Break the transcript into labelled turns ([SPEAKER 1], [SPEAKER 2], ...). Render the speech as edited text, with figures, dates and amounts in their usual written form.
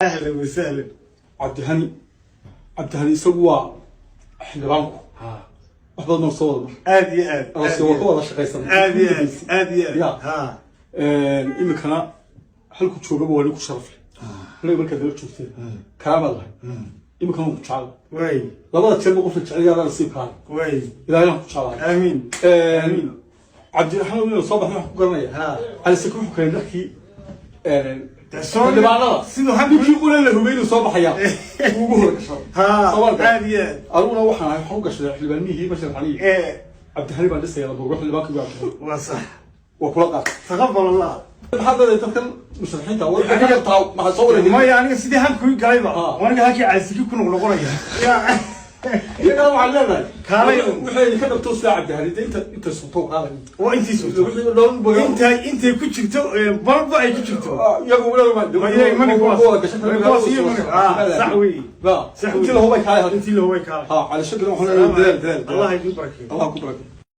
[SPEAKER 1] Ahlan wasahlan.
[SPEAKER 2] Cabdihani, Cabdihani isagu waa xildhibaanku. Wax badan baan soo wada mar
[SPEAKER 1] Aad iyo aad.
[SPEAKER 2] Ase waa ka wada shaqaysan.
[SPEAKER 1] Aad iyo aad, aad iyo aad.
[SPEAKER 2] Ya. Iminkana halku joogaba waa nin ku sharaf leh. Anaga markaad nala joogteen karaamaad lahay, iminkana waan ku jecel. Labada jeerba qofka jecel yaadaa nasiibkaaga. Ilaahayna ku jeclahay.
[SPEAKER 1] Aamiin.
[SPEAKER 2] Cabdiraxmaan inuu soo baxay waxaan ku garanaya. Cali Saki wuxuu keenay dharkii xildhibaanada.
[SPEAKER 1] Siduu hanku
[SPEAKER 2] Ninkii qura la hubay inuu soo baxaya uu ugu hor gashaday. Soomaali.
[SPEAKER 1] Aad iyo aad.
[SPEAKER 2] Aniguna waxaan ahay, waxaan u gashaday xildhibaanihii masharaxaniyi. Cabdihani baan dhisaya lambargo xildhibaankii baa Cabdihani.
[SPEAKER 1] Waa sax.
[SPEAKER 2] Waa kula qaatay.
[SPEAKER 1] Taqabal Allah.
[SPEAKER 2] Maxaad leedahay dadkan musharaxiinta war ka taa maxaa soo wareegay?
[SPEAKER 1] Maya, aniga sidii hanku ii galayba aniga halkii Calisiki ku noqnoqonaya. Ya.
[SPEAKER 2] Iyagana waxaan leedahay
[SPEAKER 1] Kaalay.
[SPEAKER 2] Waxay ka dhabto sida Cabdihani dee inta sunto qaaday.
[SPEAKER 1] Waa intii suurto.
[SPEAKER 2] Wixii dhan
[SPEAKER 1] Intay ku jirto, balba ay ku jirto.
[SPEAKER 2] Iyagu
[SPEAKER 1] Iyaga mani kuwaas. Kuwaas iyo mani. Sax weeye. Sax weeye.
[SPEAKER 2] Intii la hubay kaalay.
[SPEAKER 1] Intii la hubay kaalay.
[SPEAKER 2] Ha, Cali Shakir waxaan leedahay dadaal, dadaal.
[SPEAKER 1] Allah idin barakeeyo.
[SPEAKER 2] Allah ku barakeeyo.